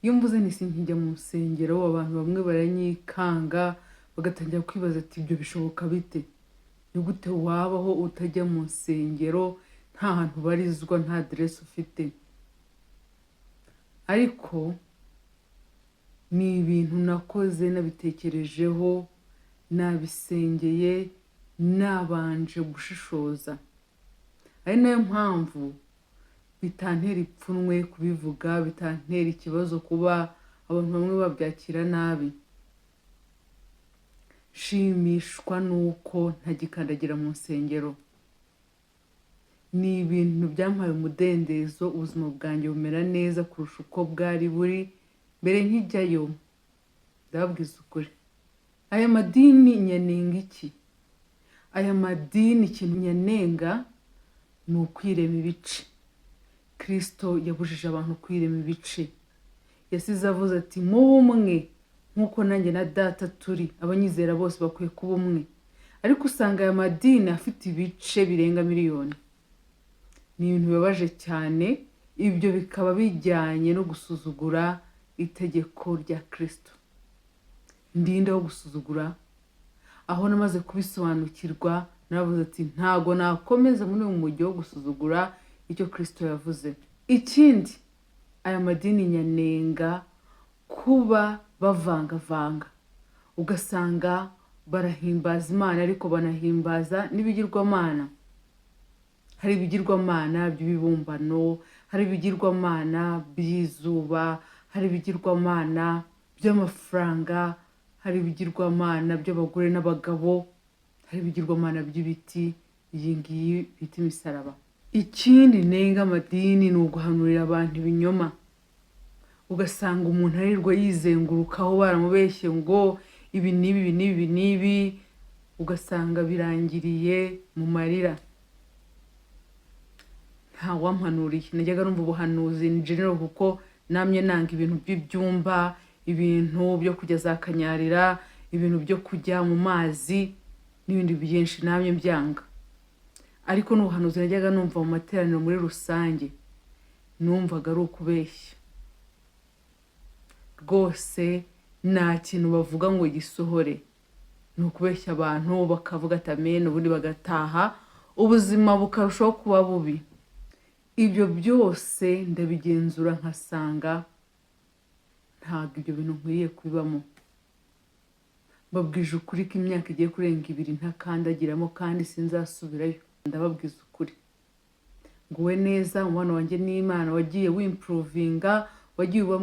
Iyo mvuze nti sinkijya mu nsengero, abantu bamwe baranyikanga, bagatangira kwibaza ati: "Ibyo bishoboka bite? Ni gute wabaho utajya mu nsengero, nta hantu ubarizwa, nta aderesi ufite?" Ariko ni ibintu nakoze nabitekerejeho, nabisengeye, nabanje gushishoza. Ari nayo mpamvu bitantera ipfunwe kubivuga, bitantera ikibazo kuba abantu bamwe babyakira nabi. Nshimishwa n'uko ntagikandagira mu nsengero. Ni ibintu byampaye umudendezo, ubuzima bwanjye bumera neza kurusha uko bwari buri mbere nkijyayo. Ndababwiza ukuri, aya madini nyanenga iki? Aya madini, ikintu nyanenga ni ukwirema ibice. Kirisito yabujije abantu kwirema ibice. Yasize avuze ati: "Mube umwe nk'uko nanjye na Data turi." Abanyizera bose bakwiye kuba umwe, ariko usanga aya madini afite ibice birenga miliyoni. Ni ibintu bibabaje cyane. Ibyo bikaba bijyanye no gusuzugura itegeko rya Kirisito. Ndinde wo gusuzugura. Aho namaze kubisobanukirwa, naravuze ati: "Ntago nakomeza muri uyu mujyi wo gusuzugura icyo Kirisito yavuze." Ikindi, aya madini nyanenga kuba bavangavanga, ugasanga barahimbaza Imana ariko banahimbaza n'ibigirwamana. Hari ibigirwamana by'ibibumbano, hari ibigirwamana by'izuba, hari ibigirwamana by'amafaranga, hari ibigirwamana by'abagore n'abagabo, hari ibigirwamana by'ibiti, iyi ngiyi bita imisaraba. Ikindi nenga amadini ni uguhanurira abantu ibinyoma, ugasanga umuntu arirwa yizengurukaho baramubeshye ngo ibi n'ibi, ibi n'ibi, ibi n'ibi, ugasanga birangiriye mu marira. Nta wampanuriye. Najyaga numva ubuhanuzi in general, kuko namye nanga ibintu by'ibyumba, ibintu byo kujya za Kanyarira, ibintu byo kujya mu mazi n'ibindi byinshi, namye mbyanga. Ariko n'ubuhanuzi najyaga numva mu materaniro muri rusange, numvaga ari ukubeshya rwose. Nta kintu bavuga ngo gisohore, ni ukubeshya abantu, bakavuga ati "Amen", ubundi bagataha, ubuzima bukarushaho kuba bubi. Ibyo byose ndabigenzura, nkasanga ntabwo ibyo bintu nkwiriye kubibamo. Mbabwije ukuri ko imyaka igiye kurenga 2 ntakandagiramo, kandi sinzasubirayo. Ndababwiza ukuri, nguwe neza, umubano wanjye n'Imana wagiye wimprovinga, wagiye uba.